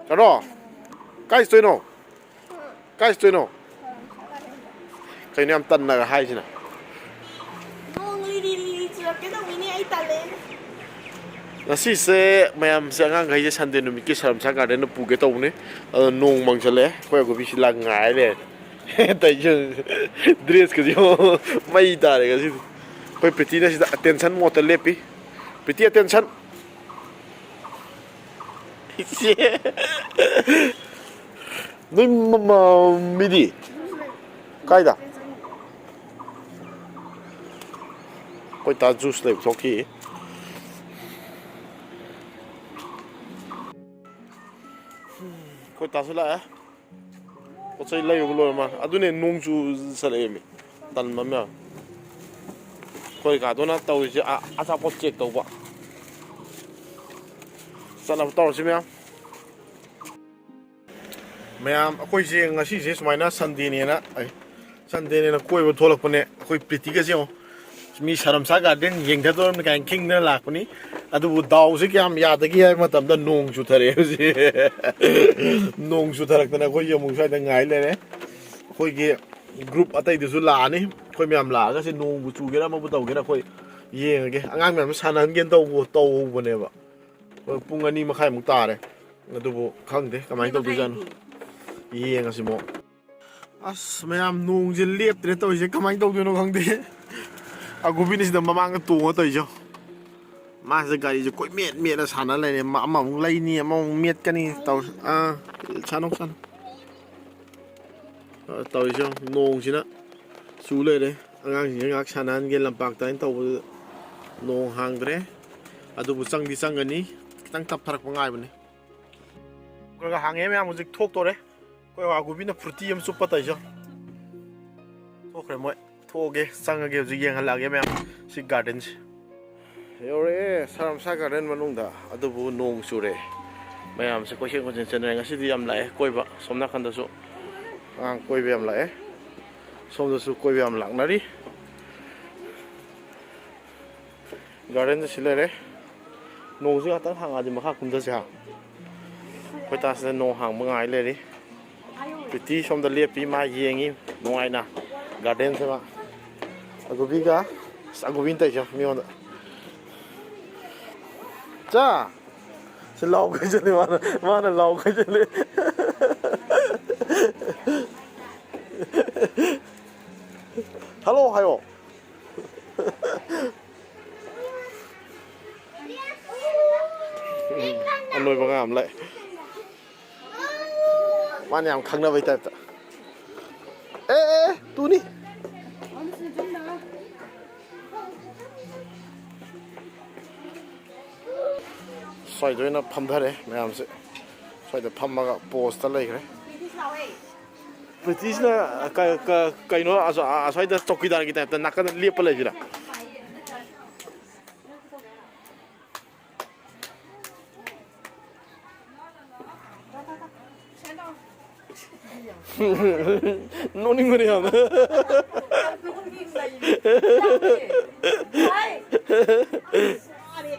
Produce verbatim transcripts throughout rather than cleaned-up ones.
ꯀꯩꯅꯣ? ꯀꯥꯏ ꯆꯠꯇꯣꯏꯅꯣ? ꯀꯥꯏ ꯆꯠꯇꯣꯏꯅꯣ? ꯀꯩꯅꯣ ꯌꯥꯝ ꯇꯟꯅꯒ ꯍꯥꯏꯁꯤꯅ? ꯅꯣꯡ ꯂꯤꯔꯤ ꯂꯤꯔꯤ ꯆꯨꯔꯛꯀꯦ ꯇꯧꯕꯤꯅꯦ, ꯑꯩ ꯇꯜꯂꯦ꯫ ꯉꯁꯤꯁꯦ ꯃꯌꯥꯝꯁꯦ, ꯑꯉꯥꯡꯈꯩꯁꯦ ꯁꯟꯗꯦ ꯅꯨꯃꯤꯠꯀꯤ ꯁꯔꯝꯁꯥ ꯒꯥꯔꯗꯦꯟꯗ ꯄꯨꯒꯦ ꯇꯧꯕꯅꯤ꯫ ꯑꯗꯣ ꯅꯣꯡ ꯃꯪꯁꯜꯂꯛꯑꯦ꯫ ꯑꯩꯈꯣꯏ ꯑꯒꯨꯕꯤꯁꯤ ꯂꯥꯛ ꯉꯥꯏ ꯂꯩꯔꯦ꯫ ꯇꯩꯁꯨ ꯗ꯭ꯔꯦꯁꯀꯁꯤ ꯃꯩ ꯇꯥꯔꯦ ꯉꯁꯤꯗꯤ꯫ ꯑꯩꯈꯣꯏ ꯄ꯭ꯔꯤꯇꯤꯅ ꯁꯤꯗ ꯑꯦꯇꯦꯟꯁꯟ ꯃꯣꯠꯇ ꯂꯦꯞꯄꯤ꯫ ꯄ꯭ꯔꯤꯇꯤ, ꯑꯦꯇꯦꯟꯁꯟ꯫ ꯏꯆꯦ꯫ ꯅꯣꯏ ꯃ-, ꯃ-, ꯃꯤꯗꯤ? ꯀꯥꯏꯗ? ꯑꯩꯈꯣꯏ ꯇꯥ ꯖꯨꯁ ꯂꯩꯕ ꯊꯣꯛꯈꯤ꯫ ꯑꯩꯈꯣꯏ ꯇꯥꯁꯨ ꯂꯥꯛꯑꯦ꯫ ꯄꯣꯠ ꯆꯩ ꯂꯩꯔꯨꯕ ꯂꯣꯏꯔ ꯃꯥꯜꯂꯦ꯫ ꯑꯗꯨꯅꯦ ꯅꯣꯡ ꯆꯨꯁꯜꯂꯛꯑꯦꯃꯤ꯫ ꯇꯟꯕ ꯑꯃ ꯌꯥꯎꯔꯦ꯫ ꯑꯩꯈꯣꯏ ꯀꯥꯗꯣꯅ ꯇꯧꯔꯤꯁꯦ, ꯑ-, ꯑꯆꯥꯄꯣꯠ ꯆꯦꯛ ꯇꯧꯕ꯫ ꯆꯠꯅꯕ ꯇꯧꯔꯁꯤ ꯃꯌꯥꯝ꯫ ꯃꯌꯥꯝ, ꯑꯩꯈꯣꯏꯁꯦ ꯉꯁꯤꯁꯦ ꯁꯨꯃꯥꯏꯅ ꯁꯟꯗꯦꯅꯦꯅ, ꯑꯩ, ꯁꯟꯗꯦꯅꯦꯅ ꯀꯣꯏꯕ ꯊꯣꯛꯂꯛꯄꯅꯦ꯫ ꯑꯩꯈꯣꯏ ꯄ꯭ꯔꯤꯇꯤꯒꯁꯦ ꯌꯦꯡꯉꯣ꯫ ꯃꯤ ꯁꯔꯝꯁꯥ ꯒꯥꯔꯗꯦꯟ ꯌꯦꯡꯊꯗꯧꯔꯝꯅꯤ ꯀꯥꯏꯅ ꯈꯤꯡꯗꯅ ꯂꯥꯛꯄꯅꯤ꯫ ꯑꯗꯨꯕꯨ ꯗꯥꯎꯁꯦ ꯀꯌꯥꯝ ꯌꯥꯗꯒꯦ ꯍꯥꯏꯕ ꯃꯇꯝꯗ ꯅꯣꯡ ꯆꯨꯊꯔꯛꯑꯦ ꯍꯧꯖꯤꯛ꯫ ꯅꯣꯡ ꯆꯨꯊꯔꯛꯇꯅ ꯑꯩꯈꯣꯏꯁꯦ ꯑꯃꯨꯛ ꯁ꯭ꯋꯥꯏꯗ ꯉꯥꯏ ꯂꯩꯔꯦ꯫ ꯑꯩꯈꯣꯏꯒꯤ ꯒ꯭ꯔꯨꯞ ꯑꯇꯩꯗꯨꯁꯨ ꯂꯥꯛꯑꯅꯤ꯫ ꯑꯩꯈꯣꯏ ꯃꯌꯥꯝ ꯂꯥꯛꯑꯒ ꯁꯤ ꯅꯣꯡꯕꯨ ꯆꯨꯒꯦꯔꯥ ꯑꯃꯕꯨ ꯇꯧꯒꯦꯔꯥ ꯑꯩꯈꯣꯏ ꯌꯦꯡꯉꯒꯦ꯫ ꯑꯉꯥꯡ ꯃꯌꯥꯝꯁꯨ ꯁꯥꯟꯅꯍꯟꯒꯦꯅ ꯇꯧꯕ, ꯇꯧꯍꯧꯕꯅꯦꯕ꯫ ꯍꯣꯏ, ꯄꯨꯡ ꯑꯅꯤ ꯃꯈꯥꯏꯃꯨꯛ ꯇꯥꯔꯦ꯫ ꯑꯗꯨꯕꯨ ꯈꯪꯗꯦ ꯀꯃꯥꯏꯅ ꯇꯧꯗꯣꯏꯖꯥꯠꯅꯣ꯫ ꯌꯦꯡꯉꯁꯤ ꯃꯑꯣꯡ꯫ ꯑꯁ, ꯃꯌꯥꯝ, ꯅꯣꯡꯁꯦ ꯂꯦꯞꯇ꯭ꯔꯦ ꯇꯧꯔꯤꯁꯦ, ꯀꯃꯥꯏꯅ ꯇꯧꯗꯣꯏꯅꯣ ꯈꯪꯗꯦ꯫ ꯑꯒꯨꯕꯤꯅ ꯁꯤꯗ ꯃꯃꯥꯡꯗ ꯇꯣꯡꯉ ꯇꯧꯔꯤꯁꯦ꯫ ꯃꯥꯁꯤꯗ ꯒꯥꯔꯤꯁꯦ ꯀꯣꯏ ꯃꯦꯠ ꯃꯦꯠꯂ ꯁꯥꯟꯅ ꯂꯩꯔꯦ꯫ ꯃꯥ ꯑꯃꯃꯨꯛ ꯂꯩꯅꯤ, ꯑꯃꯃꯨꯛ ꯃꯦꯠꯀꯅꯤ ꯇꯧꯔꯤ꯫ ꯑꯥ, ꯁꯥꯟꯅꯧ, ꯁꯥꯟꯅꯧ꯫ ꯑ, ꯇꯧꯔꯤꯁꯦ ꯌꯦꯡꯉꯨ, ꯅꯣꯡꯁꯤꯅ ꯆꯨ ꯂꯩꯔꯦ꯫ ꯑꯉꯥꯡꯁꯤꯡꯁꯦ ꯉꯥꯏꯍꯥꯛ ꯁꯥꯟꯅꯍꯟꯒꯦ ꯂꯝꯄꯥꯛꯇ ꯍꯥꯏꯅ ꯇꯧꯕꯗꯨꯗ ꯅꯣꯡ ꯍꯥꯡꯗ꯭ꯔꯦ꯫ ꯑꯗꯨꯕꯨ ꯆꯪꯗꯤ ꯆꯪꯒꯅꯤ, ꯈꯤꯇꯪ ꯇꯞꯊꯔꯛꯄ ꯉꯥꯏꯕꯅꯤ꯫ ꯈꯔ ꯈꯔ ꯍꯥꯡꯉꯦ ꯃꯌꯥꯝ, ꯍꯧꯖꯤꯛ ꯊꯣꯛꯇꯣꯔꯦ꯫ ꯑꯩꯈꯣꯏ ꯑꯒꯨꯕꯤꯅ ꯐꯨꯔꯇꯤ ꯑꯃ ꯆꯨꯞꯄ ꯇꯧꯔꯤꯁꯦ ꯌꯦꯡꯉꯨ꯫ ꯊꯣꯛꯈ꯭ꯔꯦ ꯃꯣꯏ꯫ ꯊꯣꯛꯑꯒꯦ, ꯆꯪꯉꯒꯦ, ꯍꯧꯖꯤꯛ ꯌꯦꯡꯍꯜꯂꯛꯑꯒꯦ ꯃꯌꯥꯝ ꯁꯤ ꯒꯥꯔꯗꯦꯟꯁꯦ꯫ ꯌꯧꯔꯛꯑꯦ ꯁꯔꯝꯁꯥ ꯒꯥꯔꯗꯦꯟ ꯃꯅꯨꯡꯗ, ꯑꯗꯨꯕꯨ ꯅꯣꯡ ꯆꯨꯔꯦ꯫ ꯃꯌꯥꯝꯁꯦ ꯀꯣꯏꯆꯦꯟ ꯀꯣꯏꯆꯦꯟ ꯆꯦꯟꯅꯔꯦ꯫ ꯉꯁꯤꯗꯤ ꯌꯥꯝ ꯂꯥꯛꯑꯦ ꯀꯣꯏꯕ, ꯁꯣꯝ ꯅꯥꯀꯟꯗꯁꯨ ꯑꯉꯥꯡ ꯀꯣꯏꯕ ꯌꯥꯝ ꯂꯥꯛꯑꯦ꯫ ꯁꯣꯝꯗꯁꯨ ꯀꯣꯏꯕ ꯌꯥꯝ ꯂꯥꯛꯅꯔꯤ꯫ ꯒꯥꯔꯗꯦꯟꯁꯦ ꯁꯤ ꯂꯩꯔꯦ꯫ ꯅꯣꯡꯁꯦ ꯉꯥꯛꯇꯪ ꯍꯥꯡꯉꯛꯑꯗꯤ ꯃꯈꯥ ꯀꯨꯝꯊꯁꯦ ꯍꯥ꯫ ꯇꯥꯁꯤꯗ ꯅꯣꯡ ꯍꯥꯡꯕ ꯉꯥꯏ ꯂꯩꯔꯤ꯫ ꯄ꯭ꯔꯤꯇꯤ ꯁꯣꯝꯗ ꯂꯦꯞꯄꯤ, ꯃꯥ ꯌꯦꯡꯉꯤ ꯅꯨꯡꯉꯥꯏꯅ ꯒꯥꯔꯗꯦꯟꯁꯤꯃ꯫ ꯑꯒꯨꯕꯤꯒ, ꯑꯁ, ꯑꯒꯨꯕꯤꯅ ꯇꯧꯔꯤꯁꯦ ꯃꯤꯉꯣꯟꯗ꯫ ꯆꯥ! ꯁꯤ ꯂꯥꯎ ꯈꯩꯖꯜꯂꯦ ꯃꯥꯅ, ꯃꯥꯅ ꯂꯥꯎ ꯈꯩꯖꯜꯂꯦ꯫ ꯍꯜꯂꯣ ꯍꯥꯏꯌꯣ꯫ ꯎꯝ, ꯑꯅꯣꯏꯕ ꯑꯉꯥꯡ ꯑꯃ ꯂꯥꯛꯑꯦ꯫ ꯃꯥꯅ ꯌꯥꯝ ꯈꯪꯅꯕꯩ ꯇꯥꯏꯞꯇ꯫ ꯑꯦ, ꯑꯦ, ꯑꯦ, ꯇꯨꯅꯤ꯫ ꯁ꯭ꯋꯥꯏꯗ ꯑꯣꯏꯅ ꯐꯝꯊꯔꯦ ꯃꯌꯥꯝꯁꯦ꯫ ꯁ꯭ꯋꯥꯏꯗ ꯐꯝꯃꯒ ꯄꯣꯁꯇ ꯂꯩꯈ꯭ꯔꯦ꯫ ꯄ꯭ꯔꯤꯇꯤꯁꯅ ꯀ-, ꯀ-, ꯀꯩꯅꯣ ꯑꯁ-, ꯑ-, ꯑꯁ꯭ꯋꯥꯏꯗ ꯆꯧꯀꯤꯗꯥꯔꯒꯤ ꯇꯥꯏꯞꯇ ꯅꯥꯀꯟꯗ ꯂꯦꯞꯄ ꯂꯩꯁꯤꯔꯥ? ꯅꯣꯛꯅꯤꯡꯕꯅꯦ ꯌꯥꯝꯅ꯫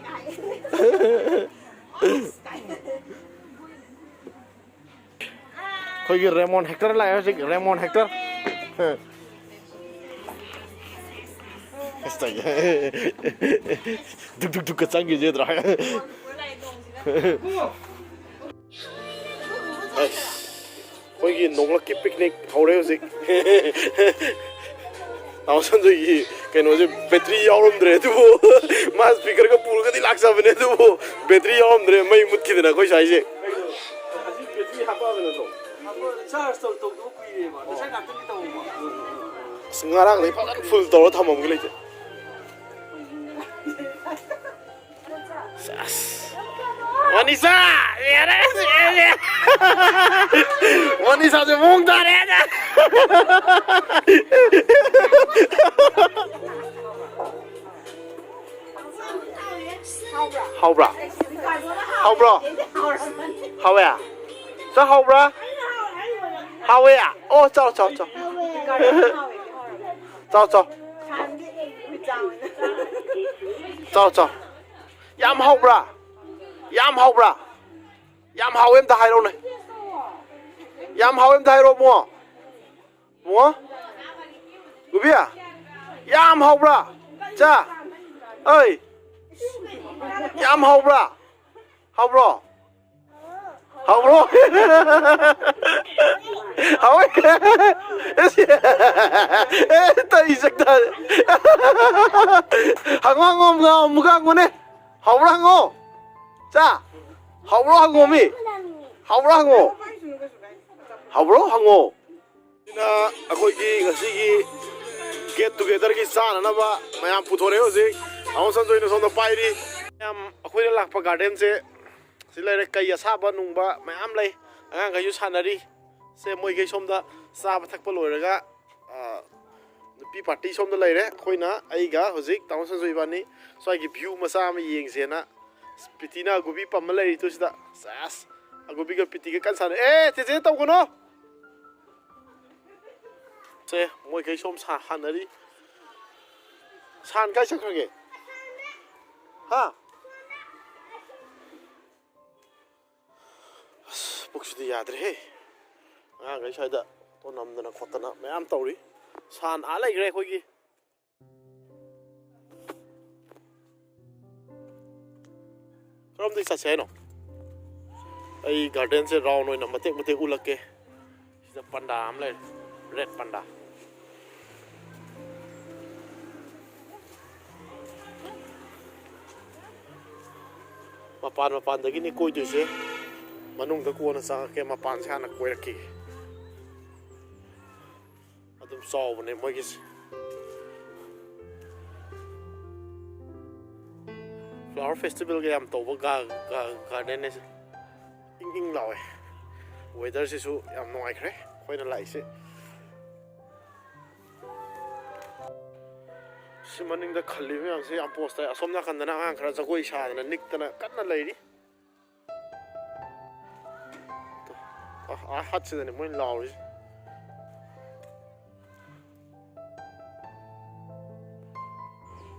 ꯑꯩꯈꯣꯏꯒꯤ ꯔꯦꯃꯣꯟ ꯍꯦꯛꯇꯔ ꯂꯥꯛꯑꯦ ꯍꯧꯖꯤꯛ, ꯔꯦꯃꯣꯟ ꯍꯦꯛꯇꯔ꯫ ꯗꯨꯛ ꯗꯨꯛ ꯗꯨꯛꯀ ꯆꯪꯈꯤꯁꯦ ꯅꯠꯇ꯭ꯔꯥ? ꯑꯁ, ꯑꯩꯈꯣꯏꯒꯤ ꯅꯣꯡꯂꯛꯀꯤ ꯄꯤꯛꯅꯤꯛ ꯍꯧꯔꯦ ꯍꯧꯖꯤꯛ꯫ ꯇꯥꯃꯣ ꯁꯟꯖꯣꯏꯒꯤ ꯀꯩꯅꯣꯁꯦ ꯕꯦꯇ꯭ꯔꯤ ꯌꯥꯎꯔꯝꯗ꯭ꯔꯦ ꯑꯗꯨꯕꯨ, ꯃꯥ ꯁ꯭ꯄꯤꯀꯔꯒ ꯄꯨꯔꯒꯗꯤ ꯂꯥꯛꯆꯕꯅꯦ ꯑꯗꯨꯕꯨ ꯕꯦꯇ꯭ꯔꯤ ꯌꯥꯎꯔꯝꯗ꯭ꯔꯦ, ꯃꯩ ꯃꯨꯠꯈꯤꯗꯅ ꯑꯩꯈꯣꯏ ꯁ꯭ꯋꯥꯏꯁꯦ꯫ ꯍꯧꯖꯤꯛ ꯕꯦꯇ꯭ꯔꯤ ꯍꯥꯞꯄꯛꯑꯕ ꯅꯠꯇ꯭ꯔꯣ? ꯆꯥꯔꯖ ꯇꯧ-, ꯇꯧꯗꯕ ꯀꯨꯏꯔꯦꯕ꯫ ꯉꯁꯥꯏ ꯉꯥꯛꯇꯪꯒꯤ ꯇꯧꯕ꯫ ꯑꯁ, ꯉꯔꯥꯡꯗꯩ ꯐꯖꯅ ꯐꯨꯜ ꯇꯧꯔ ꯊꯝꯃꯝꯒꯦ ꯂꯩꯇꯦ꯫ ꯁꯦꯁ꯫ ꯃꯣꯅꯤꯁꯥ! ꯌꯥꯔꯦ, ꯌꯥꯔꯦ꯫ ꯃꯣꯅꯤꯁꯥꯁꯦ ꯃꯑꯣꯡ ꯇꯥꯔꯦ꯫ ꯍꯥꯎꯕ꯭ꯔꯥ? ꯍꯥꯎꯕ꯭ꯔꯣ? ꯍꯥꯎꯋꯦ? ꯆꯥ ꯍꯥꯎꯕ꯭ꯔꯥ? ꯍꯥꯎꯋꯦ? ꯑꯣ, ꯆꯥꯎ, ꯆꯥꯎ, ꯆꯥꯎ꯫ ꯆꯥꯎ, ꯆꯥꯎ꯫ ꯆꯥꯎ, ꯆꯥꯎ꯫ ꯌꯥꯝ ꯍꯥꯎꯕ꯭ꯔꯥ? ꯌꯥꯝ ꯍꯥꯎꯕ꯭ꯔꯥ? ꯌꯥꯝ ꯍꯥꯎꯋꯦ ꯑꯝꯇ ꯍꯥꯏꯔꯛꯎꯅꯦ꯫ ꯌꯥꯝ ꯍꯥꯎꯋꯦ ꯑꯝꯇ ꯍꯥꯏꯔꯛꯑꯣ ꯏꯕꯨꯡꯉꯣ꯫ ꯏꯕꯨꯡꯉꯣ? ꯒꯨꯕꯤ? ꯌꯥꯝ ꯍꯥꯎꯕ꯭ꯔꯥ? ꯆꯥ? ꯑꯩ? ꯌꯥꯝ ꯍꯥꯎꯕ꯭ꯔꯥ? ꯍꯥꯎꯕ꯭ꯔꯣ? ꯍꯥꯎꯕ꯭ꯔꯣ? ꯍꯥꯎꯋꯦ? ꯑꯦ, ꯇꯩ ꯆꯠꯇꯥꯔꯦ꯫ ꯍꯪꯉꯣ, ꯍꯪꯉꯣ, ꯑꯃꯨꯛ ꯍꯪꯉꯣ, ꯑꯃꯨꯛ ꯍꯪꯉꯣꯅꯦ꯫ ꯍꯥꯎꯕ꯭ꯔꯥ ꯍꯪꯉꯣ꯫ ꯆꯥ? ꯍꯥꯎꯕ꯭ꯔꯣ ꯍꯪꯉꯣ ꯃꯤ? ꯍꯥꯎꯕ꯭ꯔꯣ ꯍꯪꯉꯣ꯫ ꯍꯥꯎꯕ꯭ꯔꯣ ꯍꯪꯉꯣ꯫ ꯁꯤꯅ ꯑꯩꯈꯣꯏꯒꯤ ꯉꯁꯤꯒꯤ get togetherꯒꯤ ꯆꯥꯅꯅꯕ ꯃꯌꯥꯝ ꯄꯨꯊꯣꯔꯛꯑꯦ ꯍꯧꯖꯤꯛ꯫ ꯇꯥꯃꯣ ꯁꯟꯖꯣꯏꯅ ꯁꯣꯝꯗ ꯄꯥꯏꯔꯤ꯫ ꯃꯌꯥꯝ ꯑꯩꯈꯣꯏꯅ ꯂꯥꯛꯄ gardenꯁꯦ ꯁꯤ ꯂꯩꯔꯦ, ꯀꯩ ꯑꯁꯥꯕ ꯅꯨꯡꯕ ꯃꯌꯥꯝ ꯂꯩ꯫ ꯑꯉꯥꯡꯈꯩꯁꯨ ꯁꯥꯟꯅꯔꯤ꯫ ꯁꯦ ꯃꯣꯏꯈꯩ ꯁꯣꯝꯗ ꯆꯥꯕ ꯊꯛꯄ ꯂꯣꯏꯔꯒ, ꯑ, ꯅꯨꯄꯤ party ꯁꯣꯝꯗ ꯂꯩꯔꯦ꯫ ꯑꯩꯈꯣꯏꯅ, ꯑꯩꯒ ꯍꯧꯖꯤꯛ ꯇꯥꯃꯣ ꯁꯟꯖꯨ ꯏꯕꯥꯅꯤ ꯁ꯭ꯋꯥꯏꯒꯤ view ꯃꯆꯥ ꯑꯃ ꯌꯦꯡꯁꯦꯅ ꯄ꯭ꯔꯤꯇꯤꯅ ꯒꯨꯕꯤ ꯄꯝꯃ ꯂꯩꯔꯤꯗꯣ ꯁꯤꯗ꯫ ꯁꯦꯁ! ꯑꯒꯨꯕꯤꯒ ꯄ꯭ꯔꯤꯇꯤꯒ ꯀꯟꯅ ꯁꯥꯟꯅ-, ꯑꯦ, ꯆꯦꯆꯦ ꯇꯧꯒꯅꯣ! ꯁꯦ, ꯃꯣꯏꯈꯩ ꯁꯣꯝ ꯁꯥ-, ꯁꯥꯟꯅꯔꯤ꯫ ꯁꯥꯟ ꯀꯥꯏ ꯆꯠꯈ꯭ꯔꯒꯦ? ꯍꯥ? ꯑꯁ, ꯄꯨꯛꯁꯤꯗꯤ ꯌꯥꯗ꯭ꯔꯦꯍꯦ꯫ ꯑꯉꯥꯡꯈꯩ ꯁ꯭ꯋꯥꯏꯗ ꯄꯣꯠ ꯅꯝꯗꯅ ꯈꯣꯠꯇꯅ ꯃꯌꯥꯝ ꯇꯧꯔꯤ꯫ ꯁꯥꯟ ꯑꯥ ꯂꯩꯈ꯭ꯔꯦ ꯑꯩꯈꯣꯏꯒꯤ꯫ ꯀꯔꯣꯝꯗꯒꯤ ꯆꯠꯁꯦ ꯍꯥꯏꯅꯣ? ꯑꯩ gardenꯁꯦ round ꯑꯣꯏꯅ ꯃꯇꯦꯛ ꯃꯇꯦꯛ ꯎꯠꯂꯛꯀꯦ꯫ ꯁꯤꯗ ꯄꯟꯗꯥ ꯑꯃ ꯂꯩꯔꯦ, red ꯄꯟꯗꯥ꯫ ꯃꯄꯥꯟ ꯃꯄꯥꯟꯗꯒꯤꯅꯤ ꯀꯣꯏꯗꯣꯏꯁꯦ, ꯃꯅꯨꯡꯗ ꯀꯣꯟꯅ ꯆꯪꯉꯛꯀꯦ, ꯃꯄꯥꯟꯁꯦ ꯍꯥꯟꯅ ꯀꯣꯏꯔꯛꯈꯤꯒꯦ꯫ ꯑꯗꯨꯝ ꯆꯥꯎꯕꯅꯦ ꯃꯣꯏꯒꯤꯁꯦ꯫ Flower festivalꯒ ꯌꯥꯝ ꯇꯧꯕ ꯒꯥ-, ꯒꯥ-, gardenꯅꯦ ꯁꯦ꯫ ꯏꯪ ꯏꯪ ꯂꯥꯎꯋꯦ꯫ Weatherꯁꯤꯁꯨ ꯌꯥꯝ ꯅꯨꯡꯉꯥꯏꯈ꯭ꯔꯦ ꯑꯩꯈꯣꯏꯅ ꯂꯥꯛꯏꯁꯦ꯫ ꯁꯤ ꯃꯅꯤꯡꯗ ꯈꯜꯂꯤꯕ ꯃꯌꯥꯝꯁꯦ ꯌꯥꯝ ꯄꯣꯁ ꯇꯥꯏ꯫ ꯑꯁꯣꯝ ꯅꯥꯀꯟꯗꯅ ꯑꯉꯥꯡ ꯈꯔ ꯖꯒꯣꯏ ꯁꯥꯗꯅ ꯅꯤꯛꯇꯅ ꯀꯟꯅ ꯂꯩꯔꯤ꯫ ꯑ, ꯑꯥ ꯍꯠꯁꯤꯗꯅꯦ ꯃꯣꯏꯅ ꯂꯥꯎꯔꯤꯁꯦ꯫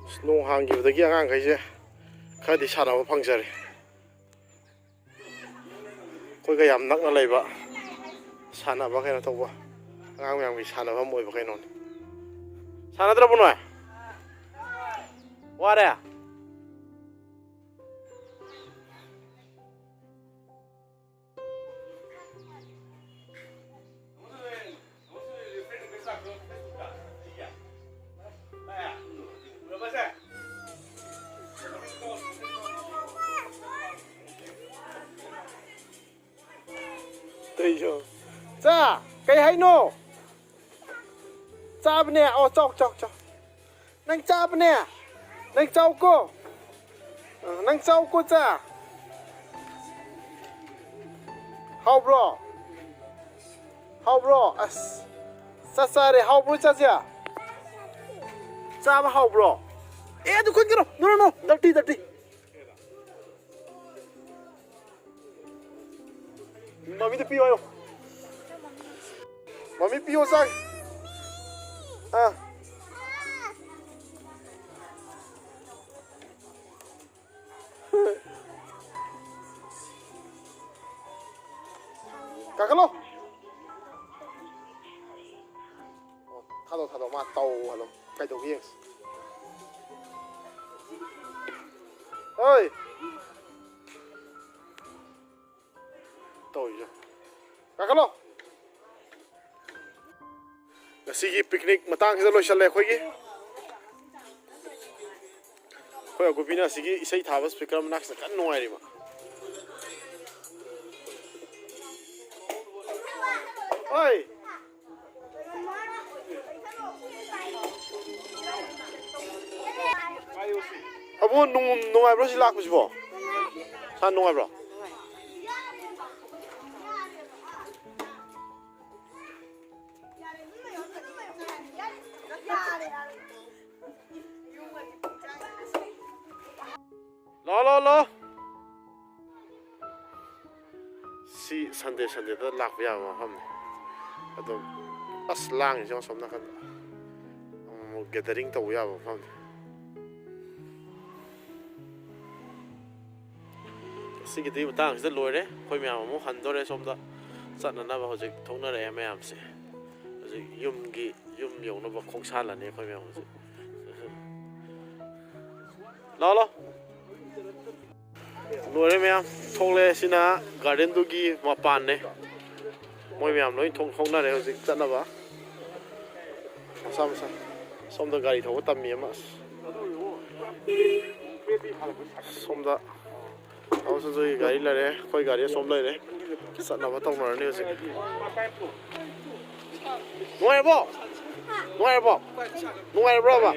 ꯑꯁ, ꯅꯣꯡ ꯍꯥꯡꯈꯤꯕꯗꯒꯤ ꯑꯉꯥꯡꯈꯩꯁꯦ ꯈꯔꯗꯤ ꯁꯥꯟꯅꯕ ꯐꯪꯖꯔꯦ꯫ ꯑꯩꯈꯣꯏꯒ ꯌꯥꯝ ꯅꯛꯅ ꯂꯩꯕ, ꯁꯥꯟꯅꯕ ꯀꯩꯅꯣ ꯇꯧꯕ, ꯑꯉꯥꯡ ꯃꯌꯥꯝꯒꯤ ꯁꯥꯟꯅꯐꯝ ꯑꯣꯏꯕ ꯀꯩꯅꯣꯅꯤ꯫ ꯁꯥꯟꯅꯗ꯭ꯔꯕꯣ ꯅꯣꯏ? ꯋꯥꯔꯦ? ꯆꯥ, ꯀꯩ ꯍꯥꯏꯅꯣ? ꯆꯥꯕꯅꯦ꯫ ꯑꯣ, ꯆꯥꯎ, ꯆꯥꯎ, ꯆꯥꯎ꯫ ꯅꯪ ꯆꯥꯕꯅꯦ꯫ ꯅꯪ ꯆꯥꯎꯀꯣ꯫ ꯑ, ꯅꯪ ꯆꯥꯎꯀꯣ, ꯆꯥ꯫ ꯍꯥꯎꯕ꯭ꯔꯣ? ꯍꯥꯎꯕ꯭ꯔꯣ? ꯑꯁ, ꯆꯥ ꯆꯥꯔꯦ꯫ ꯍꯥꯎꯕ꯭ꯔꯣ, ꯆꯥꯁꯦ? ꯆꯥꯕ ꯍꯥꯎꯕ꯭ꯔꯣ? ꯑꯦ, ꯑꯗꯨ ꯈꯨꯟꯒꯅꯨ꯫ No, no, no. Dirty, dirty. ꯃꯃꯤꯗ ꯄꯤꯌꯣ ꯍꯥꯏꯌꯣ꯫ ꯃꯃꯤ ꯄꯤꯌꯣ ꯆꯥꯒꯦ꯫ ꯑꯥ꯫ ꯀꯥꯈꯠꯂꯣ꯫ ꯑꯣ, ꯊꯥꯗꯣꯛ, ꯊꯥꯗꯣꯛ, ꯃꯥ ꯇꯧ ꯍꯜꯂꯣ꯫ ꯀꯩꯗꯧꯒꯦ ꯌꯦꯡꯁꯤ꯫ ꯍꯣꯏ꯫ ꯇꯧꯔꯤꯁꯦ꯫ ꯀꯥꯈꯠꯂꯣ꯫ ꯉꯁꯤꯒꯤ picnic ꯃꯇꯥꯡꯁꯤꯗ ꯂꯣꯏꯁꯜꯂꯦ ꯑꯩꯈꯣꯏꯒꯤ꯫ ꯑꯩꯈꯣꯏ ꯑꯀꯨꯞꯄꯤꯅ ꯑꯁꯤꯒꯤ ꯏꯁꯩ ꯊꯥꯕ speaker ꯃꯅꯥꯛꯁꯤꯗ ꯀꯟꯅ ꯅꯨꯡꯉꯥꯏꯔꯤꯕ꯫ ꯍꯣꯏ꯫ ꯑꯕꯨ, ꯅꯨꯡ-, ꯅꯨꯡꯉꯥꯏꯕ꯭ꯔꯣ ꯁꯤ ꯂꯥꯛꯄꯁꯤꯕꯣ? ꯁꯥ ꯅꯨꯡꯉꯥꯏꯕ꯭ꯔꯣ? ꯂꯥꯛꯑꯣ, ꯂꯥꯛꯑꯣ, ꯂꯥꯛꯑꯣ꯫ ꯁꯤ Sunday, Sundayꯗ ꯂꯥꯛꯄ ꯌꯥꯕ ꯃꯐꯝꯅꯤ꯫ ꯑꯗꯨꯝ ꯑꯁ ꯂꯥꯡꯉꯤꯁꯦ ꯑꯁꯣꯝ ꯅꯥꯀꯟꯗ꯫ ꯑꯃꯨꯛ gathering ꯇꯧꯕ ꯌꯥꯕ ꯃꯐꯝꯅꯤ꯫ ꯑꯁ, ꯁꯤꯒꯤꯗꯤ ꯃꯇꯥꯡꯁꯤꯗ ꯂꯣꯏꯔꯦ꯫ ꯑꯩꯈꯣꯏ ꯃꯌꯥꯝ ꯑꯃꯨꯛ ꯍꯟꯗꯣꯔꯦ꯫ ꯁꯣꯝꯗ ꯆꯠꯅꯅꯕ ꯍꯧꯖꯤꯛ ꯊꯣꯛꯅꯔꯛꯑꯦ ꯃꯌꯥꯝꯁꯦ꯫ ꯍꯧꯖꯤꯛ ꯌꯨꯝꯒꯤ, ꯌꯨꯝ ꯌꯧꯅꯕ ꯈꯣꯡꯁꯥꯜꯂꯅꯤ ꯑꯩꯈꯣꯏ ꯃꯌꯥꯝ ꯍꯧꯖꯤꯛ꯫ ꯂꯥꯛꯑꯣ, ꯂꯥꯛꯑꯣ꯫ ꯂꯣꯏꯔꯦ ꯃꯌꯥꯝ, ꯊꯣꯛꯂꯛꯑꯦ꯫ ꯁꯤꯅ ꯒꯥꯔꯗꯦꯟꯗꯨꯒꯤ ꯃꯄꯥꯟꯅꯦ꯫ ꯃꯣꯏ ꯃꯌꯥꯝ ꯂꯣꯏ ꯊꯣꯛ-, ꯊꯣꯛꯅꯔꯦ ꯍꯧꯖꯤꯛ ꯆꯠꯅꯕ꯫ ꯃꯁꯥ ꯃꯁꯥ꯫ ꯁꯣꯝꯗ ꯒꯥꯔꯤ ꯊꯧꯕ ꯇꯝꯃꯤ ꯑꯃ꯫ ꯁꯣꯝꯗ ꯇꯥꯃꯣ ꯁꯟꯖꯣꯏꯒꯤ ꯒꯥꯔꯤ ꯂꯩꯔꯦ, ꯑꯩꯈꯣꯏ ꯒꯥꯔꯤ ꯑꯁꯣꯝ ꯂꯩꯔꯦ꯫ ꯆꯠꯅꯕ ꯇꯧꯅꯔꯅꯤ ꯍꯧꯖꯤꯛ꯫ ꯅꯨꯡꯉꯥꯏꯔꯕꯣ? ꯅꯨꯡꯉꯥꯏꯔꯕꯣ? ꯅꯨꯡꯉꯥꯏꯔꯕ꯭ꯔꯣꯕ?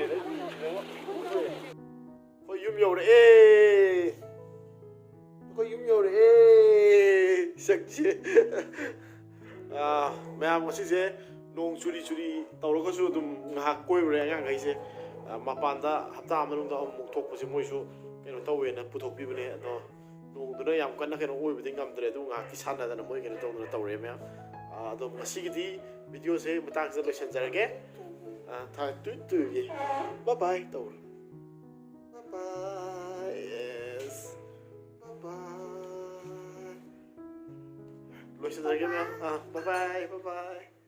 ꯑꯩꯈꯣꯏ ꯌꯨꯝ ꯌꯧꯔꯛꯑꯦ꯫ ꯑꯩꯈꯣꯏ ꯌꯨꯝ ꯌꯧꯔꯛꯑꯦ꯫ ꯁꯛꯁꯦ꯫ ꯑꯥ, ꯃꯌꯥꯝ ꯉꯁꯤꯁꯦ ꯅꯣꯡ ꯆꯨꯔꯤ ꯆꯨꯔꯤ ꯇꯧꯔꯒꯁꯨ ꯑꯗꯨꯝ ꯉꯥꯏꯍꯥꯛ ꯀꯣꯏꯔꯨꯔꯦ ꯑꯉꯥꯡꯈꯩꯁꯦ꯫ ꯑꯥ, ꯃꯄꯥꯟꯗ ꯍꯞꯇꯥ ꯑꯃ ꯃꯅꯨꯡꯗ ꯑꯃꯨꯛ ꯊꯣꯛꯄꯁꯦ ꯃꯣꯏꯁꯨ ꯀꯩꯅꯣ ꯇꯧꯋꯦꯅ ꯄꯨꯊꯣꯛꯄꯤꯕꯅꯦ꯫ ꯑꯗꯣ ꯅꯣꯡꯗꯨꯅ ꯌꯥꯝ ꯀꯟꯅ ꯀꯩꯅꯣ ꯑꯣꯏꯕꯗꯤ ꯉꯝꯗ꯭ꯔꯦ, ꯑꯗꯨ ꯉꯥꯏꯍꯥꯛꯀꯤ ꯁꯥꯟꯅꯗꯅ ꯃꯣꯏ ꯀꯩꯅꯣ ꯇꯧꯗꯅ ꯇꯧꯔꯦ ꯃꯌꯥꯝ꯫ ꯑꯥ, ꯑꯗꯣ ꯉꯁꯤꯒꯤꯗꯤ ꯚꯤꯗꯤꯑꯣꯁꯦ ꯃꯇꯥꯡꯁꯤꯗ ꯂꯣꯏꯁꯤꯟꯖꯔꯒꯦ꯫ ꯑꯥ, ꯊꯥ-, ꯇꯨꯏ ꯇꯨꯏꯒꯤ bye bye ꯇꯧꯔꯣ꯫ Bye bye, yes, bye bye꯫ ꯂꯣꯏꯁꯤꯟꯖꯔꯒꯦ ꯃꯌꯥꯝ꯫ ꯑꯥ, bye bye, bye bye꯫